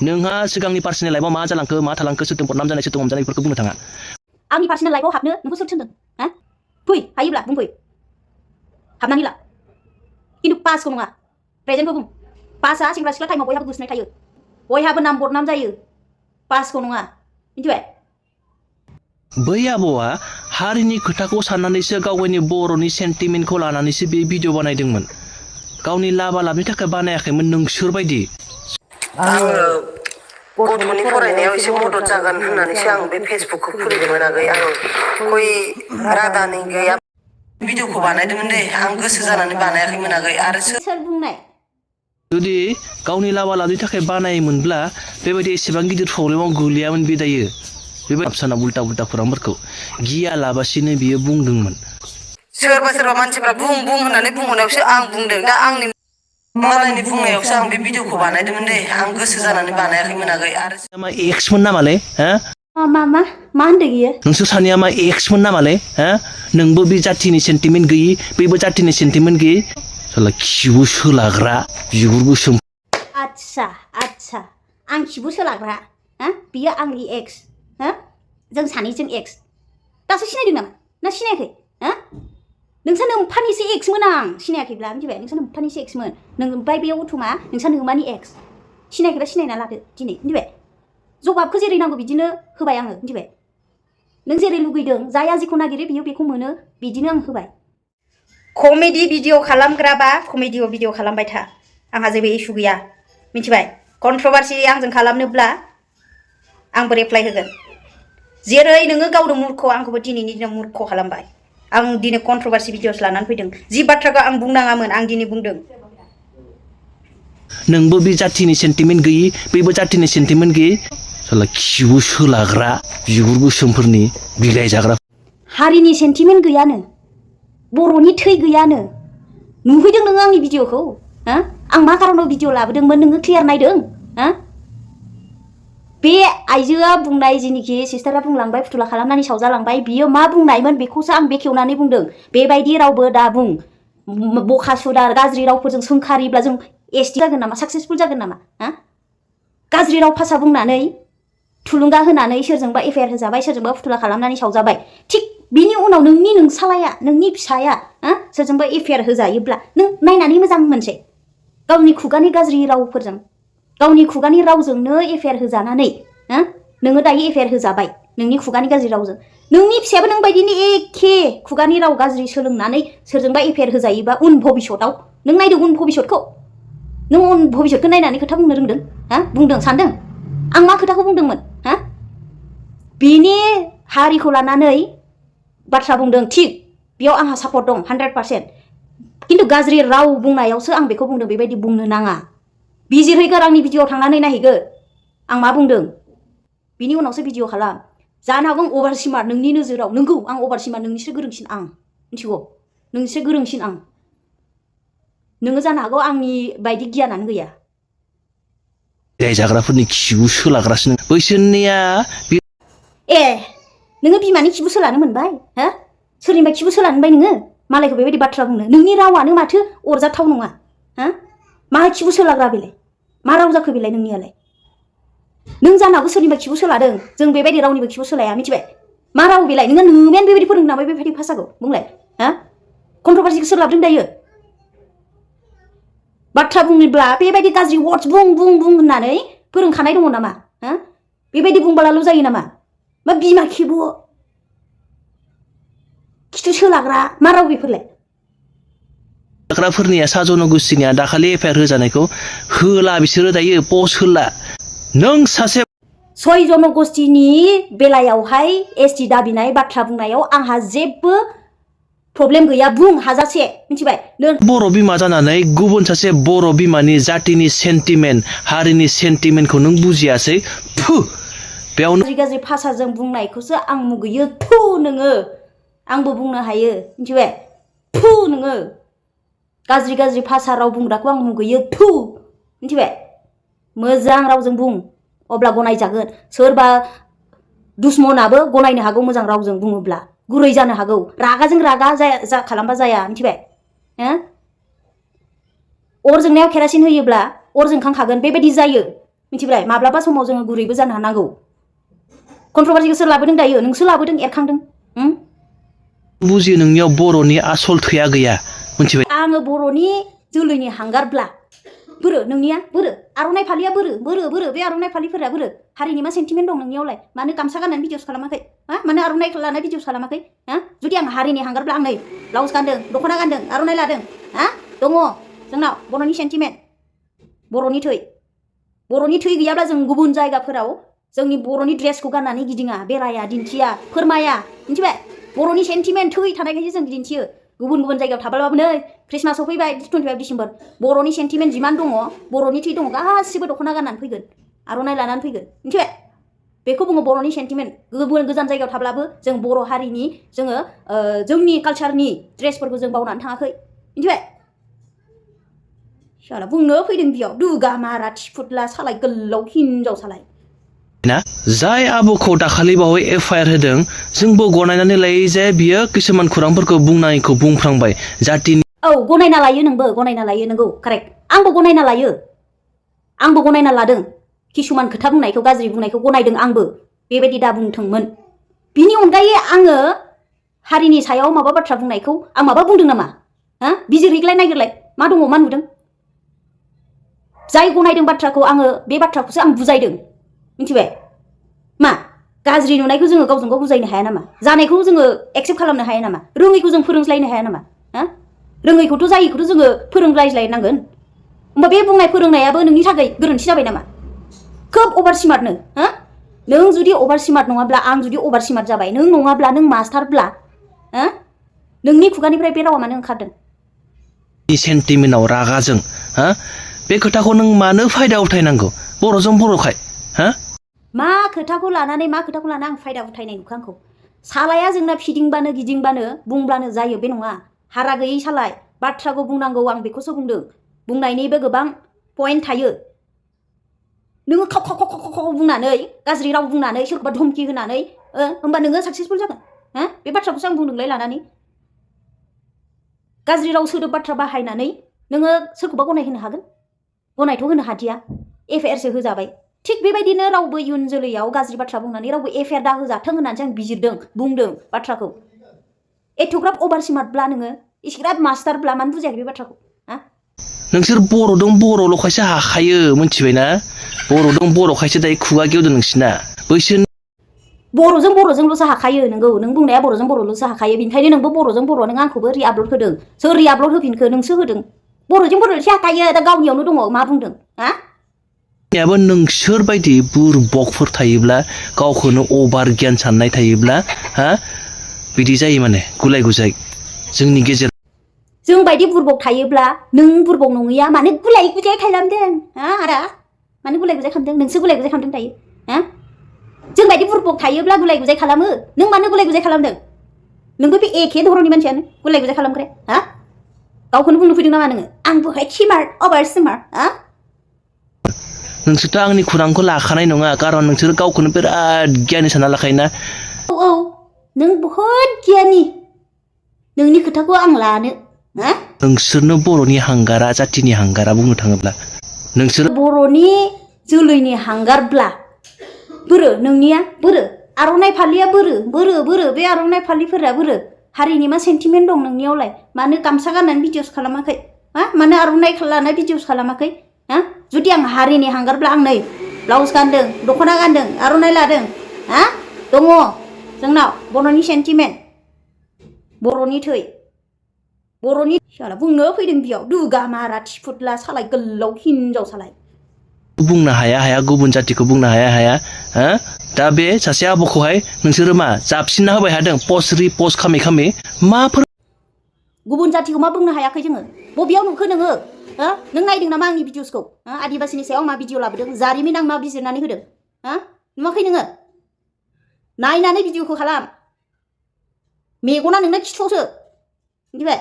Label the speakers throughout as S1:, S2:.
S1: नोंहा सिगांनि पार्सनेल लाइफआव मा जालांखो मा थालांखो सोरजों बदनाम जानाय सोरजों हमजानाय बेफोरखौ बुंनो थाङा
S2: आंनि पार्सनेल लाइफआव हाबनो नोंखौ सोर थिनदों हा फै हायोब्ला बुंफै हाबनानै ला खिन्थु पासखौ नङा प्रेजेन्टखौ बुं पासआ सेंग्रा सिख्ला टाइमाव बयहाबो गोसोनाय थायो बयहाबो नाम बदनाम जायो पासखौ नङा मिथिबाय
S1: बै आबौआ हारिनि खोथाखौ साननानैसो गावनि बर'नि सेन्टिमेन्टखौ लानानैसो बे भिडिअ बानायदोंमोन गावनि लाबा लाबनि थाखाय बानायाखैमोन नोंसोर बायदि
S3: आङो गथ'नि फरायनायाव एसे मदद जागोन होननानैसो आं बे फेसबुकखौ खुलिदोंमोन आगै आं गय रादानि गैया भिडिअखौ बानायदोंमोन दे आं गोसो जानानै बानायाखैमोन आगै आरो
S2: सोर बुंनाय
S1: जुदि गावनि लाबा लाबनि थाखाय बानायोमोनब्ला बेबायदि एसेबां गिदिर प्रब्लेमाव गोलैयामोन बे दायो बेबायदि साना उल्टा उल्टा खौरांफोरखौ गियालाबासिनो बियो बुंदोंमोन
S3: सोरबा सोरबा मानसिफ्रा बुं बुं होननानै बुंहरनायावसो आं बुंदों दा आंनि मालायनि बुंनायावसो आं बे भिडिअखौ बानायदोंमोन दे आं गोसो जानानै बानायाखैमोन आगै आरो
S1: मा एक्समोन नामालै हो
S2: मा होनदों इयो
S1: नोंसोर सानैया मा एक्समोन नामालै हो नोंबो बे जाथिनि सेन्टिमेन्ट गैयि बैबो जाथिनि सेन्टिमेन्ट गैयि साला खिबु सोलाग्रा बिगुर गोसोम
S2: आच्छा आं खिबु सोलाग्रा हा बियो आंनि एक्स हा जों सानैजों एक्स दासो सिनायदों नामा ना सिनायाखै हा नोंसा नोम्फानिसो एक्समोन आं सिनायाखैब्ला मिथिबाय नोंसा नोम्फानिसो एक्समोन नों ओमफ्राय बेयाव उथुमा नोंसा नोमानि एक्स सिनायखैबा सिनायना लादो दिनै मिथिबाय जबाबखौ जेरै नांगौ बिदिनो होबाय आङो मिथिबाय नों जेरै लुगैदों जाया जेखौ नागिरो बियो बेखौ मोनो बिदिनो आं होबाय कमेडि भिडिअ खालामग्राबा कमेडियाव भिडिअ खालामबाय था आंहा जेबो इसु गैया मिथिबाय कन्ट्रभारसि आंजों खालामनोब्ला आंबो रिप्लाय होगोन जेरै नोङो गावनो मुर्ख आंखौबो दिनैनि दिनाव मुर्ख खालामबाय आं दिनै कन्ट्रभारसि भिडिअस लानानै फैदों जि बाथ्राखौ आं बुंनाङामोन आं दिनै बुंदों
S1: नोंबो बे जाथिनि सेन्टिमेन्ट गैयि बैबो जाथिनि सेन्टिमेन्ट गैयि साला खिबु सोलाग्रा बिगुर गोसोमफोरनि बिलाइ जाग्रा
S2: हारिनि सेन्टिमेन्ट गैयानो बर'नि थै गैयानो नुहैदों नोङो आंनि भिडिअखौ हा आं मा खारनाव भिडिअ लाबोदोंमोन नोङो क्लियार नायदों हा बे आइजोआ बुंनाय जेनिखि सिस्टारा बुंलांबाय फुथुला खालामनानै सावजालांबाय बियो मा बुंनायमोन बेखौसो आं बेखेवनानै बुंदों बेबायदि रावबो दा बुं बखासुदा गाज्रि रावफोरजों सोंखारिब्ला जों एसटि जागोन नामा साक्सेसफुल जागोन नामा हा गाज्रि राव भाषा बुंनानै थुलुंगा होनानै सोरजोंबा एफआइआर होजाबाय सोरजोंबा फुथुला खालामनानै सावजाबाय थिग बिनि उनाव नोंनि नोंसालाया नोंनि फिसाया हा सोरजोंबा एफआइआर होजायोब्ला नों नायनानै मोजां मोनसै गावनि खुगानि गाज्रि रावफोरजों गावनि खुगानि रावजोंनो एफआइआर होजानानै हा नोङो दायो एफआइआर होजाबाय नोंनि खुगानि गाज्रि रावजों नोंनि फिसायाबो नों बायदिनो एखे खुगानि राव गाज्रि सोलोंनानै सोरजोंबा एफआइआर होजायोबा उन भबिष्यतआव नों नायदो उन भबिष्यतखौ नों उन भबिष्यतखौ नायनानै खोथा बुंनो रोंदों हा बुंदों सानदों आं मा खोथाखौ बुंदोंमोन हा बिनि हारिखौ लानानै बाथ्रा बुंदों थिग बेयाव आंहा सापर्ट दं 100% खिन्थु गाज्रि राव बुंनायावसो आं बेखौ बुंदों बेबायदि बुंनो नाङा बिजिरहैगोर आंनि भिडिअआव थांनानै नायहैगोर आं मा बुंदों बिनि उनावसो भिडिअ खालाम जानो हागौ अभार स्मार्ट नोंनि नोजोराव नोंगौ आं अभार स्मार्ट नोंनिसो गोरोंसिन आं मिथिगौ नोंनिसो गोरोंसिन आं नोङो जानो हागौ आंनि बायदि गियानानो गैया
S1: बिलाइ जाग्राफोरनि खिबु सोलाग्रासो बैसोरनिया
S2: ए नोङो बिमानि खिबु सोलानो मोनबाय हा सोरनिबा खिबु सोलानो मोनबाय नोङो मालायखौ बेबायदि बाथ्रा बुंनो नोंनि रावानो माथो अरजाथाव नङा हा मा खिबु सोलाग्रा बेलाय मा राव जाखो बेलाय नोंनियालाय नों जानो हागौ सोरनिबा खिबु सोलादों जों बेबायदि रावनिबो खिबु सोलाया मिथिबाय मा राव बेलाय नोङो नोमायानो बेबायदि फोरोंनो नामा बेबायदि भाषाखौ बुंलाय हा कन्ट्रभारसिखौ सोर लाबोदों दायो बाथ्रा बुङोब्ला बेबायदि गाज्रि वर्ड्स बुं होननानै फोरोंखानाय दङ नामा हा बेबायदि बुंबालाल' जायो नामा मा बिमा खिबु खिथु सोलाग्रा मा राव बेफोरलाय
S1: जाग्राफोरनिया सा जन'गोष्ठीनिया दाखालि एफआइआर होजानायखौ होला बिसोरो दायो पस्ट होला नों सासे
S2: सय जन'गोष्ठीनि बेलायावहाय एसटि दाबिनाय बाथ्रा बुंनायाव आंहा जेबो प्रब्लेम गैया बुं हाजासे मिथिबाय नों
S1: बर' बिमा जानानै गुबुन सासे बर' बिमानि जातिनि सेन्टिमेन्ट हारिनि सेन्टिमेन्टखौ नों बुजियासै फु बेयावनो
S2: गाज्रि भाषाजों बुंनायखौसो आं मुगैयो थु नोङो आंबो बुंनो हायो मिथिबाय थु नोङो गाज्रि भाषा राव बुंग्राखौ आं मुगैयो थु मिथिबाय मोजां रावजों बुं अब्ला गनायजागोन सोरबा दुश्मनाबो गनायनो हागौ मोजां रावजों बुङोब्ला गुरै जानो हागौ रागाजों रागा जा खालामबा जाया मिथिबाय हो अर जोंनायाव केरासिन होयोब्ला अर जोंखांखागोन बेबायदि जायो मिथिबाय माब्लाबा समाव जोङो गुरैबो जानो हानांगौ कन्ट्रभार्सिखौ सोर लाबोदों दायो नोंसो लाबोदों एरखांदों
S1: बुजियो नोंनियाव बर'नि आसल थैया गैया मिथिबाय
S2: आङो बर'नि जोलैनि हांगारब्ला बोरो नोंनिया बोरो आर'नाइ फालिया बोरो बे आर'नाइ फालिफोरा बोरो हारिनि मा सेन्टिमेन्ट दं नोंनियावलाय मानो गामसा गाननानै भिडिअस खालामाखै हा मानो आर'नाइ लानानै भिडिअस खालामाखै हा जुदि आं हारिनि हांगारब्ला आं नै ब्लाउस गानदों दख'ना गानदों आर'नाइ लादों हा दङ जोंनाव बर'नि सेन्टिमेन्ट बर'नि थै गैयाब्ला जों गुबुन जायगाफोराव जोंनि बर'नि ड्रेसखौ गाननानै गिदिङा बेराया दिन्थिया फोरमाया मिथिबाय बर'नि सेन्टिमेन्ट थै थानायखायसो जों दिन्थियो गुबुन जायगायाव थाब्लाबो नै ख्रिस्टमास सफैबाय 25 डिसेम्बर बर'नि सेन्टिमेन्ट जिमान दङ बर'नि थै दङ गासिबो दख'ना गाननानै फैगोन आर'नाइ लानानै फैगोन मिथिबाय बेखौ बुङो बर'नि सेन्टिमेन्ट गुबुन गोजान जायगायाव थाब्लाबो जों बर' हारिनि जोङो जोंनि कालचारनि ड्रेसफोरखौ जों बावनानै थाङाखै मिथिबाय शाला बुंनो फैदों बेयाव दुगा मारा थिफुदला सालाय गोलाव हिनजाव सालाय
S1: ना जाय आब'खौ दाखालि बावै एफआइआर होदों जोंबो गनायनानै लायो जे बियो किसुमान खुरांफोरखौ बुंनायखौ बुंफ्रांबाय जातिनि
S2: औ गनायना लायो नोंबो गनायना लायो नोंगौ कारेक्ट आंबो गनायना लायो आंबो गनायना लादों किसुमान खोथा बुंनायखौ गाज्रि बुंनायखौ गनायदों आंबो बेबायदि दा बुंथोंमोन बिनि अनगायै आङो हारिनि सायाव माबा बाथ्रा बुंनायखौ आं माबा बुंदों नामा हा बिजिरहैग्लाय नागिरलाय मा दङ मा नुदों जाय गनायदों बाथ्राखौ आङो बे बाथ्राखौसो आं बुजायदों मिथिबाय मा गाज्रि नुनायखौ जोङो गावजों गाव बुजायनो हाया नामा जानायखौ जोङो एक्सेप्ट खालामनो हाया नामा रोङैखौ जों फोरोंज्लायनो हाया नामा हा रोङैखौथ' जायैखौथ' जोङो फोरोंलायज्लायनांगोन होमबा बे बुंनाय फोरोंनायाबो नोंनि थाखाय गोरोन्थि जाबाय नामा खोब अभार स्मार्टनो हा नों जुदि अभार स्मार्ट नङाब्ला आं जुदि अभार स्मार्ट जाबाय नों नङाब्ला नों मास्टारब्ला हा नोंनि खुगानिफ्राय बे रावा मानो ओंखारदों
S1: सेन्टिमेन्टआव रागाजों हा बे खोथाखौ नों मानो फायदा उथायनांगौ बर'जों बर'खाय हा
S2: मा खोथाखौ लानानै आं फायदा उथायनाय नुखो आंखौ सालाया जोंना फिदिंबानो गिदिंबानो बुंब्लानो जायो बे नङा हारा गैयै सालाय बाथ्राखौ बुंनांगौ आं बेखौसो बुंदों बुंनायनिबो गोबां पइन्ट थायो नोङो खाव बुंनानै गाज्रि राव बुंनानै सोरखौबा धमकि होनानै होमबा नोङो साक्सेसफुल जागोन हा बे बाथ्राखौसो आं बुंदोंलाय लानानै गाज्रि राव सोदोब बाथ्रा बाहायनानै नोङो सोरखौबा गनायहोनो हागोन गनायथ' होनो हादिया एफआइआरसो होजाबाय थिग बेबायदिनो रावबो इयुन जोलैयाव गाज्रि बाथ्रा बुंनानै रावबो एफआइआर दा होजाथों होननानैसो आं बिजिरदों बुंदों बाथ्राखौ एथ'ग्राब अभार स्मार्टब्ला नोङो इसिग्राब मास्टारब्ला मानो बुजायाखै बे बाथ्राखौ हा
S1: नोंसोर बर'दों बर'ल'खायसो हाखायो मिथिबायना बर'दों बर'खायसो दायो खुगा गेवदों नोंसिना बैसोर
S2: बर'जों बर'जोंल'सो हाखायो नोंगौ नों बुंनाया बर'जों बर'ल'सो हाखायो बेनिखायनो नोंबो बर'जों बर' नों आंखौबो रिआपल'ड होदों सोर रिआपल'ड होफिनखो नोंसो होदों बर'जों बर'ल'सो हाखायो दा गावनियावनो दङ मा बुंदों हा
S1: याबो नोंसोर बायदि बुरबकफोर थायोब्ला गावखौनो अभार गियान साननाय थायोब्ला हा बिदि जायो माने गुलाय गुजाय जोंनि गेजेराव
S2: जों बायदि बुरबक थायोब्ला नों बुरबक नङैया मानो गुलाय गुजाय खालामदों हा आदा मानो गुलाय गुजाय खालामदों नोंसो गुलाय गुजाय खालामदों दायो हा जों बायदि बुरबक थायोब्ला गुलाय गुजाय खालामो नों मानो गुलाय गुजाय खालामदों नोंबो बे एखे धरननि मानसियानो गुलाय गुजाय खालामग्रा हा गावखौनो बुंनो फैदों नामा नोङो आं बहाय स्मार्ट अभार स्मार्ट हा
S1: नोंसोरथ' आंनि खुरांखौ लाखानाय नङा कारन नोंसोर गावखौनो बिराद गियानि सानना लाखायोना
S2: औ नों बहुद गियानि नोंनि खोथाखौ आं लानो हा
S1: नोंसोरनो बर'नि हांगारा जातिनि हांगारा बुंनो थाङोब्ला नोंसोर
S2: बर'नि जोलैनि हांगारब्ला बोरो नोंनिया बोरो आर'नाइ फालिया बोरो बे आर'नाइ फालिफोरा बोरो हारिनि मा सेन्टिमेन्ट दं नोंनियावलाय मानो गामसा गाननानै भिडिअस खालामाखै हा मानो आर'नाइ लानानै भिडिअस खालामाखै हा जुदि आं हारिनि हांगारब्ला आं नै ब्लाउस गानदों दख'ना गानदों आर'नाइ लादों हा दङ जोंनाव बर'नि सेन्टिमेन्ट बर'नि थै बर'नि शाला बुंनो फैदों बेयाव दुगा मारा थिफुदला सालाय गोलाव हिनजाव सालाय
S1: बुंनो हाया गुबुन जातिखौ बुंनो हाया हा दा बे सासे आब'खौहाय नोंसोरो मा जाबसिनना होबाय हादों पस्ट रिपस्ट खामै माफोर
S2: गुबुन जातिखौ मा बुंनो हायाखै जोङो बबेयाव नुखो नोङो हा नों नायदों नामा आंनि भिडिअसखौ हा आदिबासिनि सायाव मा भिडिअ लाबोदों जारिमिन आं मा बिजिरनानै होदों हा नुवाखै नोङो नायनानै भिडिअखौ खालाम मेगना नोंना खिथुआवसो मिथिबाय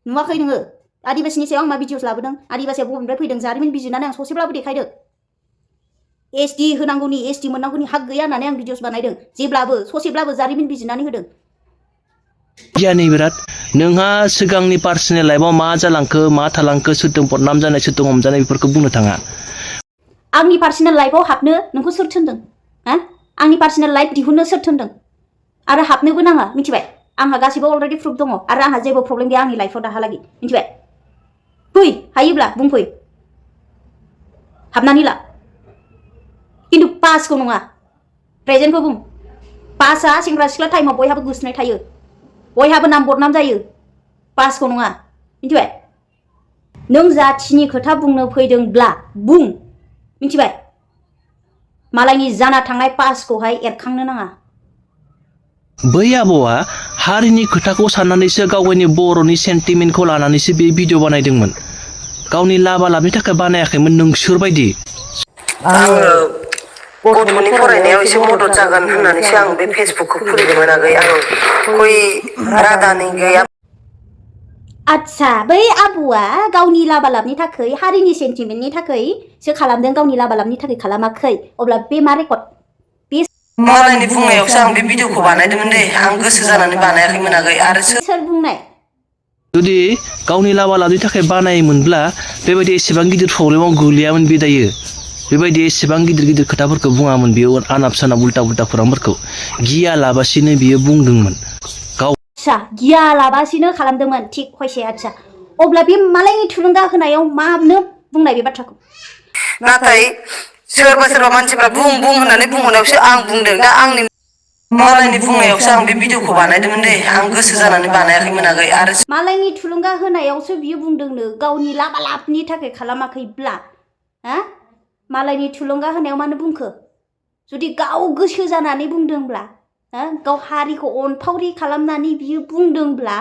S2: नुवाखै नोङो आदिबासिनि सायाव आं मा भिडिअस लाबोदों आदिबासिया बबेनिफ्राय फैदों जारिमिन बिजिरनानै आं ससेब्लाबो देखायदों एसडि होनांगौनि एसडि मोननांगौनि हाक गैया होननानै आं भिडिअस बानायदों जेब्लाबो ससेब्लाबो जारिमिन बिजिरनानै होदों
S1: गियानि बिराद नोंहा सिगांनि पार्सनेल लाइफआव मा जालांखो मा थालांखो सोरजों बदनाम जानाय सोरजों हमजानाय बेफोरखौ बुंनो थाङा
S2: आंनि पार्सनेल लाइफआव हाबनो नोंखौ सोर थिनदों हा आंनि पार्सनेल लाइफ दिहुननो सोर थिनदों आरो हाबनोबो नाङा मिथिबाय आंहा गासिबो अलरेडि प्रुफ दङ आरो आंहा जेबो प्रब्लेम गैया आंनि लाइफआव दाहालागै मिथिबाय फै हायोब्ला बुंफै हाबनानै ला खिन्थु पासखौ नङा प्रेजेन्टखौ बुं पासआ सेंग्रा सिख्ला टाइमाव बयहाबो गोसोनाय थायो बयहाबो नाम बदनाम जायो पासखौ नङा मिथिबाय नों जाथिनि खोथा बुंनो फैदोंब्ला बुं मिथिबाय मालायनि जाना थांनाय पासखौहाय एरखांनो नाङा
S1: बै आबौआ हारिनि खोथाखौ साननानैसो गावनि बर'नि सेन्टिमेन्टखौ लानानैसो बे भिडिअ बानायदोंमोन गावनि लाबा लाबनि थाखाय बानायाखैमोन नोंसोर बायदि
S3: आङो गथ'नि फरायनायाव एसे मदद जागोन होननानैसो आं बे फेसबुकखौ खुलिदोंमोन आगै आं गय रादानि गैया
S2: आच्छा बै आबौआ गावनि लाबा लाबनि थाखाय हारिनि सेन्टिमेन्टनि थाखायसो खालामदों गावनि लाबा लाबनि थाखाय खालामाखै अब्ला बे मा रेकर्ड बे
S3: मालायनि बुंनायावसो आं बे भिडिअखौ बानायदोंमोन दे आं गोसो जानानै बानायाखैमोन आगै आरो
S2: सोर बुंनाय
S1: जुदि गावनि लाबा लाबनि थाखाय बानायोमोनब्ला बेबायदि एसेबां गिदिर प्रब्लेमाव गोलैयामोन बे दायो बेबायदि एसेबां गिदिर गिदिर खोथाफोरखौ बुङामोन बेयो आनाब सानाब उल्टा उल्टा खौरांफोरखौ गियालाबासिनो बियो बुंदोंमोन गाव
S2: आच्छा गियालाबासिनो खालामदोंमोन थिग हयसे आच्छा अब्ला बे मालायनि थुलुंगा होनायाव मानो बुंनाय बे बाथ्राखौ
S3: नाथाय सोरबा सोरबा मानसिफ्रा बुं बुं होननानै बुंहरनायावसो आं बुंदों दा आंनि मालायनि बुंनायावसो आं बे भिडिअखौ बानायदोंमोन दे आं गोसो जानानै बानायाखैमोन आगै आरो
S2: मालायनि थुलुंगा होनायावसो बियो बुंदोंनो गावनि लाबा लाबनि थाखाय खालामाखैब्ला हा मालायनि थुलुंगा होनायाव मानो बुंखो जुदि गाव गोसो जानानै बुंदोंब्ला हा गाव हारिखौ अनफावरि खालामनानै बियो बुंदोंब्ला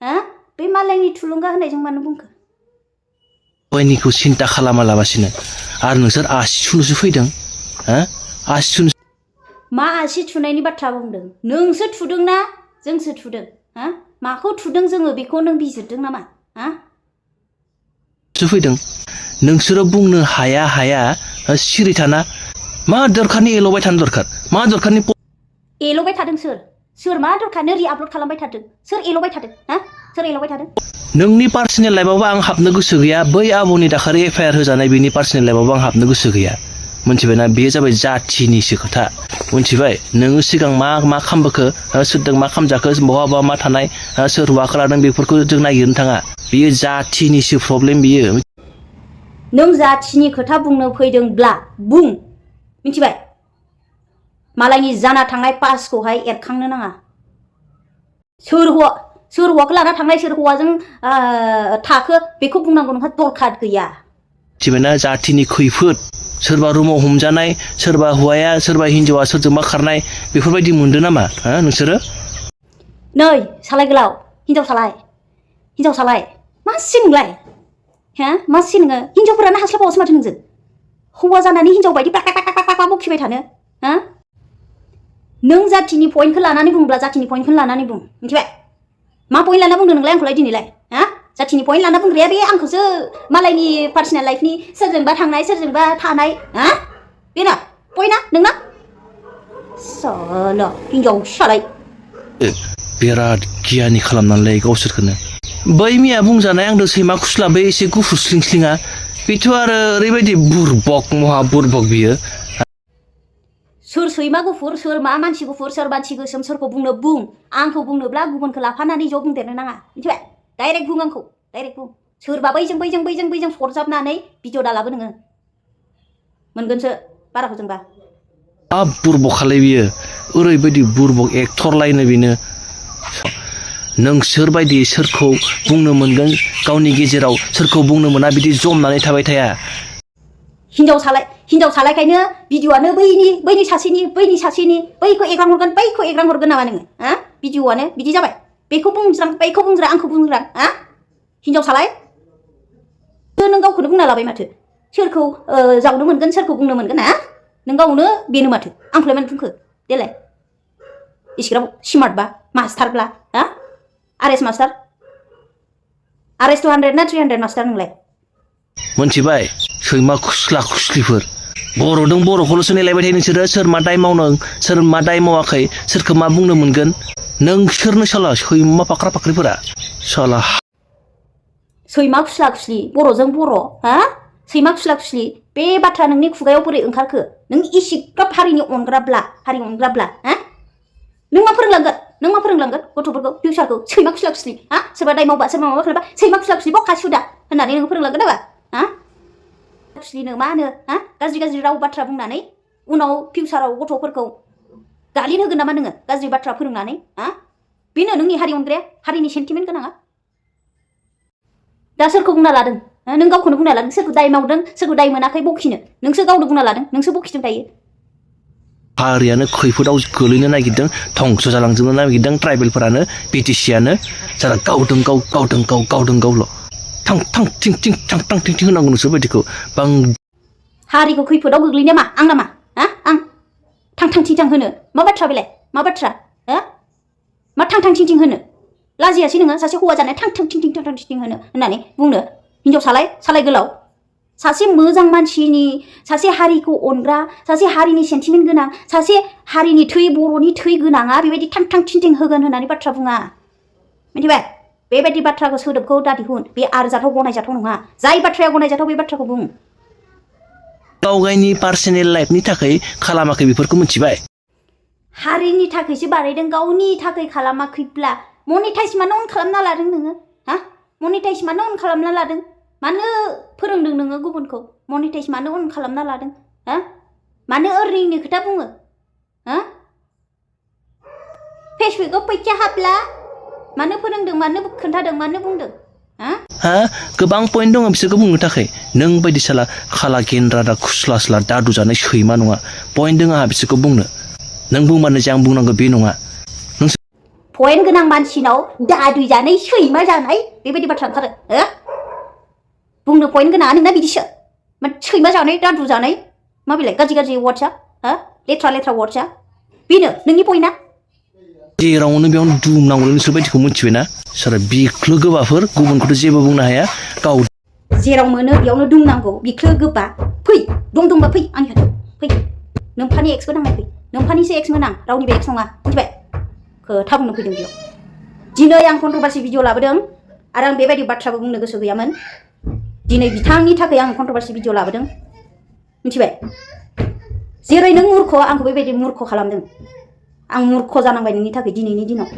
S2: हा बे मालायनि थुलुंगा होनायजों मानो बुंखो
S1: बयनिखौ सिन्था खालामालाबासिनो आरो नोंसोर आसि थुनोसो फैदों हा आसि थुनो
S2: मा आसि थुनायनि बाथ्रा बुंदों नोंसो थुदोंना जोंसो थुदों हा माखौ थुदों जोङो बेखौ नों बिजिरदों नामा हा
S1: फैदों नोंसोरो बुंनो हाया हाया सिरि थाना मा दरखारनि एल'बाय थानो दरखार मा दरखारनि
S2: एल'बाय थादों सोर मा दरखारनो रि-आपल'ड खालामबाय थादों सोर एल'बाय थादों हा सोर एल'बाय थादों
S1: नोंनि पार्सनेल लाइफआवबो आं हाबनो गोसो गैया बै आबौनि दाखालि एफआइआर होजानाय बेनि पार्सनेल लाइफआवबो आं हाबनो गोसो गैया मोनथिबायना बेयो जाबाय जाथिनिसो खोथा मोनथिबाय नोङो सिगां मा खालामबोखो सोरदों मा खालामजाखो बहा मा थानाय सोर हौवाखौ लादों बेफोरखौ जों नागिरनो थाङा बेयो जाथिनिसो प्रब्लेम बियो
S2: नों जाथिनि खोथा बुंनो फैदोंब्ला बुं मिथिबाय मालायनि जाना थांनाय पासखौहाय एरखांनो नाङा सोर हौवाखौ लाना थांनाय सोर हौवाजों थाखो बेखौ बुंनांगौ नोंहा दरखार गैया
S1: मिथिबायना जाथिनि खैफोद सोरबा रुमाव हमजानाय सोरबा हौवाया सोरबा हिन्जावा सोरजोंबा खारनाय बेफोरबायदि मोनदों नामा नोंसोरो
S2: नै सालाय गोलाव हिन्जाव सालाय मा सिन नोंलाय हा मा सिन नोङो हिन्जावफोरानो हास्लाबावसो माथो नोंजों हौवा जानानै हिन्जाव बायदि पाक बखिबाय थानो हा नों जाथिनि पइन्टखौ लानानै बुंब्ला जाथिनि पइन्टखौ लानानै बुं मिथिबाय मा पइन्ट लाना बुंदों नोंलाय आंखौलाय दिनैलाय हा जाथिनि पइन्ट लाना बुंग्राया बे आंखौसो मालायनि पार्सनेल लाइफनि सोरजोंबा थांनाय सोरजोंबा थानाय हा बेना पइन्टआ नोंना साला हिन्जाव सालाय
S1: बिराद गियानि खालामनानै गावसोरखौनो बै मिया बुंजानाय आंदो सैमा खुस्ला बै एसे गुफुर स्लिंस्लिङा बेथ' आरो ओरैबायदि बुरबक महा बुरबक बियो
S2: सोर सैमा गुफुर सोर मा मानसि गुफुर सोर मानसि गोसोम सोरखौ बुंनो बुं आंखौ बुंनोब्ला गुबुनखौ लाफानानै ज' बुंदेरनो नाङा मिथिबाय डाइरेक्ट बुं आंखौ डाइरेक्ट बुं सोरबा बैजों सरजाबनानै भिडिअ दालाबो नोङो मोनगोनसो बाराखौ जोंबा
S1: हाब बुरबकखालाय बियो ओरैबायदि बुरबक एक्टरलायनो बेनो नोंसोर बायदि सोरखौ बुंनो मोनगोन गावनि गेजेराव सोरखौ बुंनो मोना बिदि जमनानै थाबाय थाया
S2: हिन्जाव सालायखायनो भिडिअआनो बैनि सासेनि बैखौ एग्रां हरगोन नामा नोङो हा भिडिअआनो बिदि जाबाय बेखौ बुंज्रा आंखौ बुंज्रा हा हिन्जाव सालाय नों गावखौनो बुंना लाबाय माथो सोरखौ जावनो मोनगोन सोरखौ बुंनो मोनगोन हा नों गावनो बेनो माथो आंखौलाय मानो बुंखो देलाय इसिग्राब स्मार्टबा मास्टारब्ला हा आरएस मास्टार आरएस 200 ना 300 मास्टार नोंलाय
S1: मोनथिबाय सैमा खुस्ला खुस्लिफोर बर'दों बर'खौल'सो नेलायबाय थायो नोंसोरो सोर मा दाय मावदों सोर मा दाय मावाखै सोरखौ मा बुंनो मोनगोन नोंसोरनो साला सैमा फाख्रा फाख्रिफोरा साला
S2: सैमा खुस्ला खुस्लि बर'जों बर' हा सैमा खुस्ला खुस्लि बे बाथ्रा नोंनि खुगायाव बोरै ओंखारखो नों इसिग्राब हारिनि अनग्राब्ला हा नों मा फोरोंलांगोन गथ'फोरखौ फिउचारखौ सैमा खुस्ला खुस्लि हा सोरबा दाय मावबा सोरबा माबा खालामबा सैमा खुस्ला खुस्लि बखा सुदा होननानै नों फोरोंलांगोन नामा हा खुस्लिनो मा होनो हा गाज्रि राव बाथ्रा बुंनानै उनाव फिउचाराव गथ'फोरखौ गालिन होगोन नामा नोङो गाज्रि बाथ्रा फोरोंनानै हा बेनो नोंनि हारि अनग्राया हारिनि सेन्टिमेन्ट गोनाङा दा सोरखौ बुंना लादों नों गावखौनो बुंना लादों सोरखौ दाय मावदों सोरखौ दाय मोनाखै बखिनो नोंसो गावनो बुंना लादों नोंसो बखिदों दायो
S1: हारियानो खैफोदाव गोलैनो नागिरदों धंस जालांजोबनो नागिरदों ट्राइबेलफोरानो बिटिसियानो जारा गावदों गावल' थां थिं थिं होनांगौ नोंसोर बायदिखौ बां
S2: हारिखौ खैफोदाव गोग्लैनाया मा आं नामा हा आं थां थिं होनो मा बाथ्रा बेलाय मा बाथ्रा हो मा थां थिं होनो लाजियासै नोङो सासे हौवा जानाय थां थिं होनो होननानै बुंनो हिनजाव सालाय गोलाव सासे मोजां मानसिनि सासे हारिखौ अनग्रा सासे हारिनि सेन्टिमेन्ट गोनां सासे हारिनि बर'नि थै गोनाङा बेबायदि थां थिं होगोन होननानै बाथ्रा बुङा मिथिबाय बेबायदि बाथ्राखौ सोदोबखौ दादिहुन बे आरजाथाव गनायजाथाव नङा जाय बाथ्राया गनायजाथाव बे बाथ्राखौ बुं
S1: गावगायनि पार्सनेल लाइफनि थाखाय खालामाखै बेफोरखौ मिथिबाय
S2: हारिनि थाखायसो बानायदों गावनि थाखाय खालामाखैब्ला मनिटाइज मानो अन खालामना लादों नोङो हा मनिटाइज मानो अन खालामना लादों मानो फोरोंदों नोङो गुबुनखौ मनिटाइज मानो अन खालामना लादों हा मानो अर्निंनि खोथा बुङो हा फेसबुकआव फैसा हाबला मानो फोरोंदों मानो खोन्थादों मानो बुंदों
S1: हा गोबां पइन्ट दङ बिसोरखौ बुंनो थाखाय नों बायदि साला खाला गेन्द्रा दा खुस्ला दादु जानाय सैमा नङा पइन्ट दङ आंहा बिसोरखौ बुंनो नों बुंबानो जे आं बुंनांगौ बे नङा
S2: पइन्ट गोनां मानसिनाव दादु जानाय सैमा जानाय बेबायदि बाथ्रा ओंखारो हो बुंनो पइन्ट गोनाङा नोंना बिदिसो मा सैमा जानाय दादु जानाय मा बेलाय गाज्रि वार्डसा हा लेथ्रा वार्डसा बेनो नोंनि पइन्टआ
S1: जेरावनो बेयावनो दुमनांगौ नोंसोर बायदिखौ मिथिबायना सोर बिख्लो गोबाफोर गुबुनखौथ' जेबो बुंनो हाया गाव
S2: जेराव मोनो बेयावनो दुमनांगौ बिख्लो गोबा फै दंबा फै आंनि खाथियाव फै नोम्फानि एक्सबो नांनाय फै नोम्फानिसो एक्समोन आं रावनिबो एक्स नङा मिथिबाय खोथा बुंनो फैदों बेयाव दिनै आं कन्ट्रभार्सि भिडिअ लाबोदों आरो आं बेबायदि बाथ्राबो बुंनो गोसो गैयामोन दिनै बिथांनि थाखाय आं कन्ट्रभार्सि भिडिअ लाबोदों मिथिबाय जेरै नों मूर्ख आंखौ बेबायदि मूर्ख खालामदों आं मूर्ख जानांबाय नोंनि थाखाय दिनैनि दिनाव